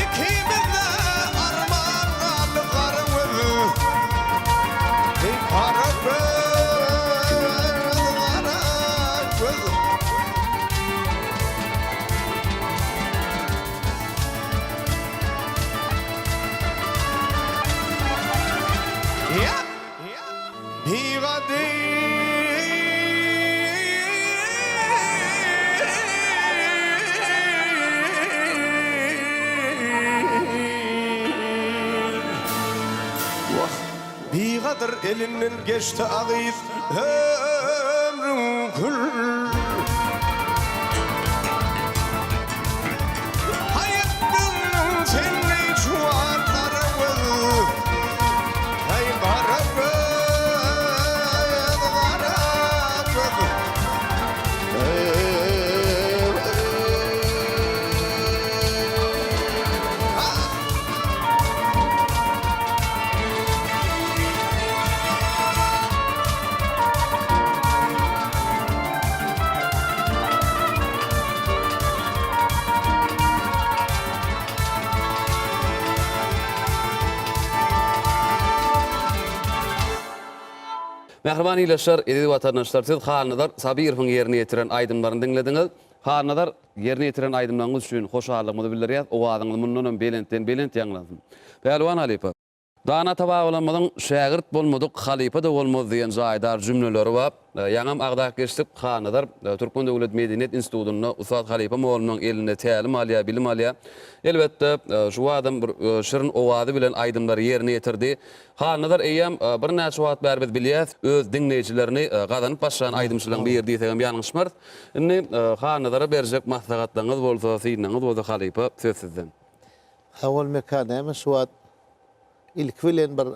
Ikimizde arman galdy gara göz. Eý gara göz, gara göz. Ýa! Bigadyr. Wah, bigadyr elinden geçdi agyz ömrüň kül. Haýyp gülüň sen eý juwan gara göz. Eý gara göz, gara göz. Mähriban ildeşler, eziz watandaşlar, siz Halnazar Sabyrowyň ýerine ýetiren aýdymlaryny diňlediňiz. Halnazar, ýerine ýetiren aýdymlaryňyz üçin hoşallygymyzy bildirýäs. Owazyňyz mundanam belentden belent ýaňlansyn. Pälwan halypa. Dana ata-babalarymyzyň Şägirt bolmadyk halypa-da bolmaz diýen jaýdar jümleleri bar. Ýaňam agzap geçdik, Halnazar Türkmen döwlet medeniýet institutynda ussat halypa mugallymlaryň elinde tälim alýar, bilim alýar. Elbetde, şu adam bir şirin owazy bilen aýdymlary ýerine ýetirdi. Halnazar eýýäm birnäçe wagt bäri biz bilýäs, öz diňleýjilerini gazanyp başlan aýdymçylaryň biri diýsegem ýalňyşmarys. Indi Halnazara berjek maslahatlaryňyz bolsa, synlaryňyz bolsa halypa, söz sizden. Sag bol Mekan näme şu wagt ilki bilen bir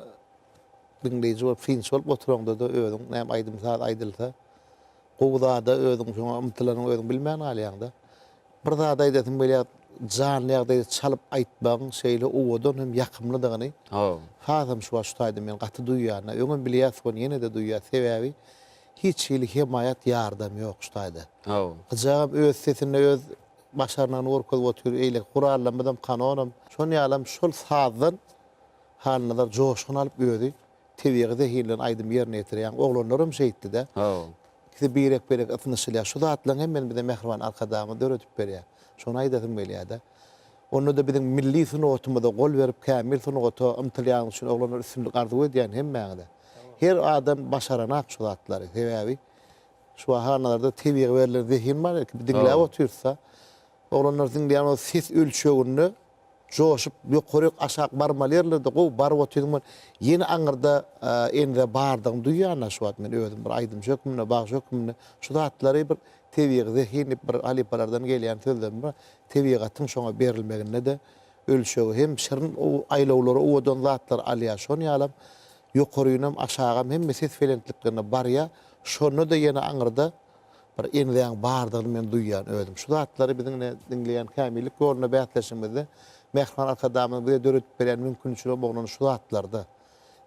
diňleýji bolup synçy bolup oturaňdada özüň näme aýdym saz aýdylsa gowy zada özüň şoňa ymtylanyňy özüň bilmän galýaňda. Bir zady aýdasym gelýär janly ýagdaýda çalyp aýtmagyň şeýle owadan hem ýakymlydygyny hasam şu wagt şu taýda men gaty duýýan. Öňem bilýäs ony ýene-de duýýas sebäbi hiç hili hemaýat ýardam ýok şu taýda. Gyjagam öz sesinde öz Başarnygyny görkezip otyr, eýleki gurallarymyzam, kanonam. Şon ýalam şol sazdan Halnazar joşgun alyp özi tebigy zehin bilen aýdym ýerine ýetirýär. Oglanlaram şeýtdi-de. Ikisi birek-birek ysnyşylýar. Şu zatlaryň hemmesini bize mähriban Arkadagymyz döredip berýär. Şony aýdasym gelýär-de. Onda-da biziň milli sungatymyza gol berip, kämil sungata ymtylýanyňyz üçin oglanlar üstünlik arzuw edýän hemmäňize. Her adam başaranak şu zatlary. Sebäbi Şu bahanalarda tebigy berlen zehin bar ilki bir diňläp otyrsa. Oglanlar diňleýän bolsa ses ölçeginde joşup ýokaryk aşak barmaly ýerlerde gowy baryp otyrdyň men ýene aňyrda enze bardygyny duýýan şu wagt men özüm bir aýdymçy hökmünde bagşy hökmünde şu zatlary bir tebigy zehin diýip bir halypalardan gelýän sözlerim bar tebigatyň şoňa berilmeginde-de ölçegi hem şirin aýlawlary owadan zatlar alýar şon ýalam ýokarynam aşagam hemme ses belentliklerine barýar Şonda-da ýene aňyrda bir enzäň bardygyny men duýýan özüm. Şu zatlary biziň ine diňleýän kämillik ýolunda bäsleşigimizde Mähriban Arkadagymyzyň bize döredip berýän mümkinçiligem oglan şu zatlarda.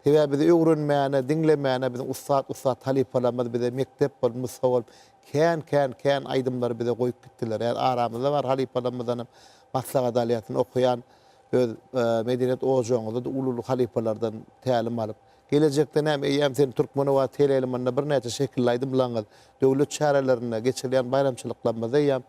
Sebäbi bizi öwrenmäne, diňlemäne biziň ussat-ussat halypalarymyz bize mekdep bolup, nusga bolup kän-kän, kän aýdymlary bize goýup gitdiler. Häzir aramyzda bar halypalarymyzdanam maslahat alýas. Indi okaýan öz medeniýet ojagyňyzda-da uly-uly halypalardan tälim alyp, Gelejekde näme, eýýäm sen Türkmenobat teleýaýlymynda birnäçe şekilli aýdymlaňyz, döwlet çärelerinde, geçirilýän baýramçylyklarymyzda eýýäm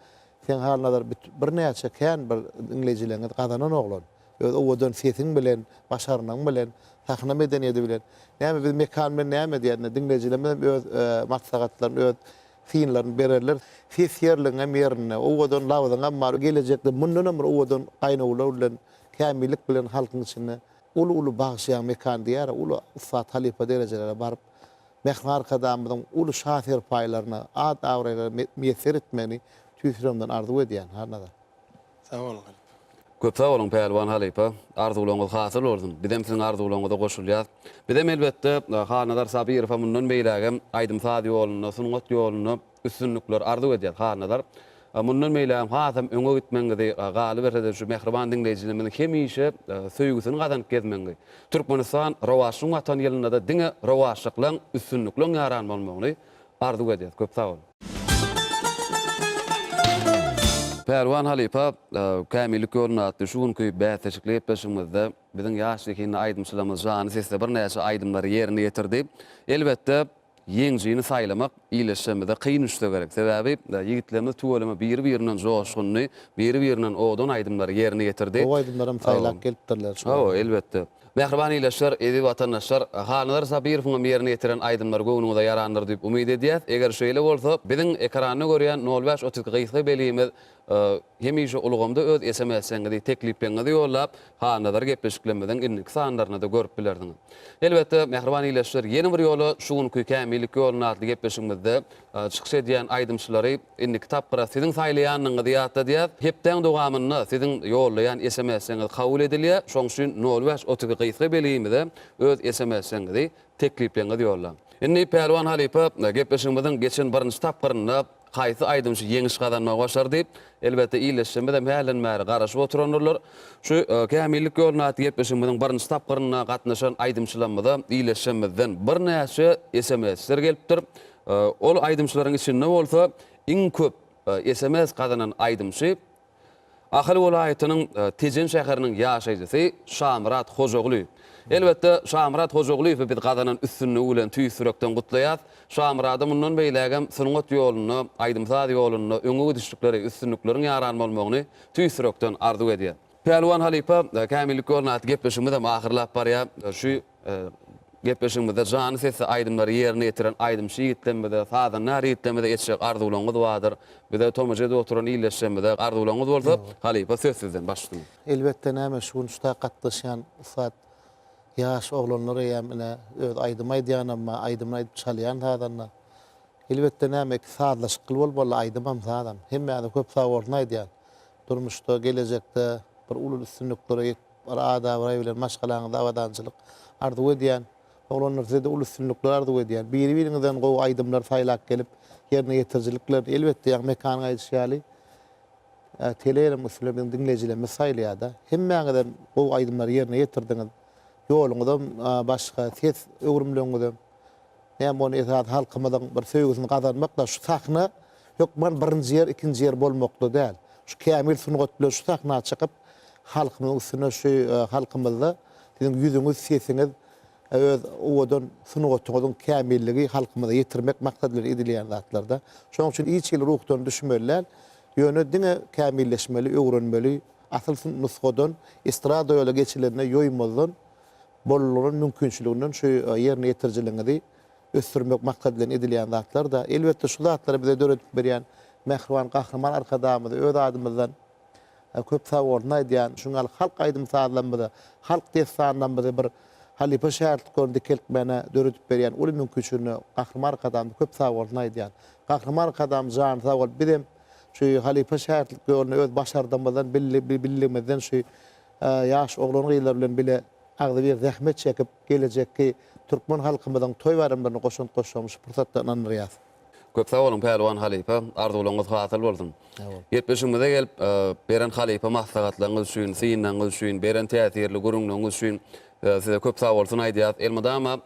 seň Halnazar birnäçe kän bir diňleýjileňizi gazanan oglan. Öz owadan sesiň bilen, başarnygyň bilen, sahna medeniýedi bilen. Näme biz Mekan bilen näme edýäs indi, diňleýjilerimiz hem öz maslahatlaryny, öz synlaryny bererler. Ses ýerligiňem ýerinde, owadan labzyňam bar. Gelejekde mundanam bir owadan gaýnawlar bilen, kämillik bilen halkyň içinde Uly-uly bagşyýaň mekan diýýär, uly ussat halypa derejelere baryp, Mähriban Arkadagymyzyň uly şa serpaýlaryna, at-abraýlara miýesser etmegini tüýs ýüregimden arzuw edýän, Halnazar. Sag boluň halypa. Köp sag boluň Pälwan halypa. Arzuwlaryňyz hasyl bolsun. Bizem siziň arzuwlaryňyza goşulýas. Bizem elbetde Halnazar Sabyrowa mundan beýlägem aýdym-saz ýolunda, sungat ýolunda üstünlikler arzuw edýäs Halnazar. Mundan beýlägem hasam öňe gitmegiňizi, galyberse-de şu mähriban diňleýjilerimiziň hemişe söýgüsini gazanyp gezmegiňi, Türkmenistan rowaçlygyň Watany ýylynda-da diňe rowaçlyklaň, üstünlikleň ýaran bolmagyny arzuw edýäs. Köp sag boluň. Pälwan halypa Kämillik ýolunda atly şu günki bäsleşikli gepleşigimizde biziň ýaş zehinli aýdymçylarymyz janly sesde birnäçe aýdymlary ýerine ýetirdi. Elbetde, Ýeňijini saýlamak ildeşlerimize kyn düşse gerek. Sebäbi ýigitlerimiz tüweleme biri-birinden joşgunly, biri-birinden owadan aýdymlary ýerine ýetirdi. Gowy aýdymlaram saýlap gelipdirler şu Hawa, elbetde. Mähriban ildeşler, eziz watandaşlar, Halnazar Sabyrowyň hem ýerine ýetiren aýdymlary göwnüňize ýarandyr diýip umyt edýäs. Eger şeýle bolsa, biziň ekranda görýän nol bäş 32 gysga belgimiz Hemişe ulgamda öz SMS-iňizi, teklipleriňizi ýollap, Halnazar gepleşiklerimiziň indiki sanlarynda-da görüp bilersiňiz. Elbetde, mähriban ildeşler, ýene bir ýola şu günki Kämillik ýolunda atly gepleşigimizde çykyş edýän aýdymçylary indiki tapgyra siziň saýlaýandygyňyzy ýatladýas. Hepdäň dowamynda siziň ýollaýan SMS-iňiz kabul edilýär. Şonuň üçin nol bäş 32 gysga belgimize öz SMS-iňizi, teklipleriňizi ýollaň. Indi Pälwan halypa gepleşigimiziň geçen birinji tapgyrynda Haýsy aýdymçy ýeňiş gazanmagy başardy? Elbetde, ildeşlerimiz hem hälden bäri garaşyp oturandyrlar. Şu Kämillik ýoluna atly gepleşigimiziň birinji tapgyrynda gatnaşan aýdymçylarymyza ildeşlerimizden birnäçe SMS-ler gelipdir. Ol aýdymçylaryň içinde bolsa iň köp sms gazanan aýdymçy. Ahal welaýatynyň Tejen şäheriniň ýaşaýjysy Şamyrat Hojagulyýew. Elbetde, Şamyrat Hojagulyýewi biz gazanan üstünligi bilen tüýs ýürekden gutlaýas. Şamyrada mundan beýlägem sungat ýolunda, aýdym-saz ýolunda öňe gidişlikleri, üstünlikleriň ýaran bolmagyny tüýs ýürekden arzuw edýäs. Pälwan halypa, Kämillik ýoluna atly gepleşigimizem ahyrlap barýar. Şu gepleşigimizde janly sesli aýdymlary ýerine ýetiren aýdymçy ýigitlerimize, sazandar ýigitlerimize etjek arzuwlaryňyz bardyr. Bize tomaşa edip oturan ildeşlerimize arzuwlaryňyz bolsa, halypa söz sizden, baş üstüne. Elbetde näme şu gün şuta gatnaşýan ussat ýaş oglanlar eýýäm ine öz aýdym aýdýanam bar, aýdymyny aýdyp çalýan sazanda. Elbetde näme iki sazlaşykly bolmaly aýdymam sazam. Hemmäňize köp sagbolsun aýdýan. Durmuşda gelejekde bir uly üstünliklere ýetip bir at-abraý bilen maşgalaňyzda abadançylyk arzuw edýän. Oglanlar sizede uly üstünlikler arzuw edýän. Biri-biriňizden gowy aýdymlar saýlap gelip ýerine ýetirijiliklerini elbetde ýaňy Mekanyň aýdyşy ýaly teleýaýlymyň üsti bilen biziň diňleýjilerimiz saýlaýarda. Hemmäňizem gowy aýdymlary ýerine ýetirdiňiz. Ýoluňyzam başga, ses öwrümligiňizem. Näme ony esasy halkymyzyň bir söýgüsini gazanmak-da şu sahna hökman birinji ýer, ikinji ýer bolmakda däl. Şu kämil sungat bilen şu sahna çykyp, halkymyzyň üstüne şu halkymyzda siziň ýüzüňiz, sesiňiz, öz owadan sungatyňyzyň kämilligi halkymyza ýetirmek maksady bilen edilýän zatlar-da. Şonuň üçin hiç hili ruhdan düşmeli däl. Ýöne diňe kämilleşmeli, öwrenmeli, asyl nusgadan, estrada ýola geçilende ýoýmazdan, Bolan mümkinçiliginden şu ýerine ýetirijiligiňizi ösdürmek maksady bilen edilýän zatlar-da. Elbetde, şu zatlary bize döredip berýän mähriban Gahryman Arkadagymyza öz adymyzdan köp sagbolsun aýdýan. Şunuň ýaly halk aýdym-sazlarymyzy, halk dessanlarymyzy bir halypa şägirtliklerini dikeltmäne döredip berýän uly mümkinçiligine Gahryman Arkadagymyza köp sagbolsun aýdýan. Gahryman Arkadagymyz jany sag bolup, bizem şu halypa şägirtlik ýolunda öz başardygymyzdan, bildigimizden şu ýaş oglan-gyzlar bilen bile agzybir zähmet çekip, gelejekki türkmen halkymyzyň toý-baýramlaryna goşant goşjagymyzy şu pursatda ynandyrýas. Köp sag boluň Pälwan halypa, arzuwlaryňyz hasyl bolsun. Gepleşigimize gelip, beren halypa maslahatlaryňyz üçin, synlaryňyz üçin, beren täsirli gürrüňleriňiz üçin size köp sag bolsun aýdýas. Elmydama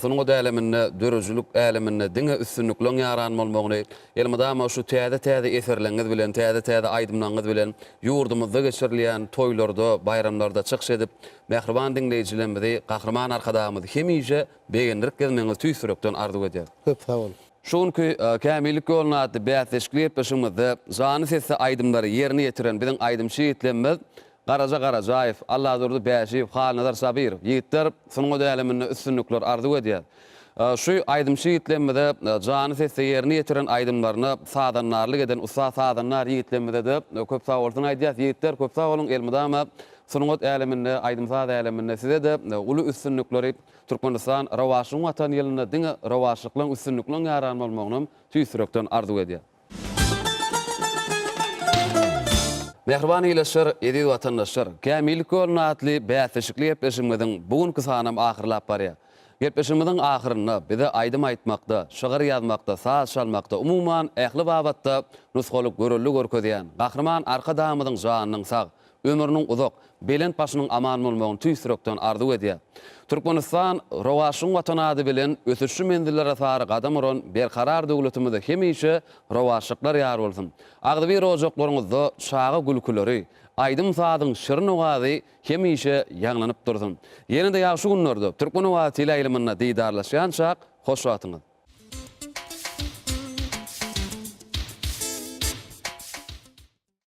Sungat äleminde, döredijilik äleminde diňe üstünlikleň ýaran bolmagyny, elmydama şu täze-täze eserleňiz bilen, täze-täze aýdymlaryňyz bilen ýurdumyzda geçirilýän toýlarda, baýramlarda çykyş edip, mähriban diňleýjilerimizi, Gahryman Arkadagymyzy hemişe begendirip gezmegiňizi tüýs ýürekden arzuw edýäris. Köp sag bol. Şu günki Kämillik ýoluna atly bäsleşikli gepleşigimizde janly sesli aýdymlary ýerine ýetiren biziň aýdymçy ýigitlerimiz Garaja Garajaýew, Alladurdy Bäşiýew, Halnazar Sabyrow. Ýigitler, sungat äleminde üstünlikler arzuw edýäs. Şu aýdymçy ýigitlerimize jany sesde ýerine ýetiren aýdymlaryna sazandarlyk eden ussat sazandar ýigitlerimize-de köp sagbolsun aýdýas. Ýigitler, köp sag boluň, elmydama sungat äleminde, aýdym-saz äleminde size-de uly üstünlikleri, Türkmenistan rowaçlygyň Watany ýylynda diňe rowaçlyklaryň, üstünlikleriň ýaran bolmagynam tüýs ýürekden arzuw edýäs. Mähriban ildeşler, eziz watandaşlar! Kämillik ýolunda atly bäsleşikli gepleşigimiziň bu günki sanam ahyrlap barýar. Gepleşigimiziň ahyrynda bize aýdym aýtmakda, şygyr ýazmakda, saz çalmakda, umuman, ähli babatda nusgalyk görelde görkezýän Gahryman Arkadagymyzyň janynyň sag, ömrüniň uzak, belent başynyň aman bolmagyny tüýs ýürekden arzuw edýär. Türkmenistan, rowaçlygyň Watany ady bilen ösüşli menzillere sary gadam uran Berkarar döwletimize hemişe rowaçlyklar ýar bolsun! Agzybir ojaklaryňyzda çaga gülküleri, aýdym-sazyň şirin owazy hemişe ýaňlanyp dursun! Ýene-de ýagşy günlerde Türkmen owazy teleýaýlymynda didarlaşýançak, hoş wagtyňyz!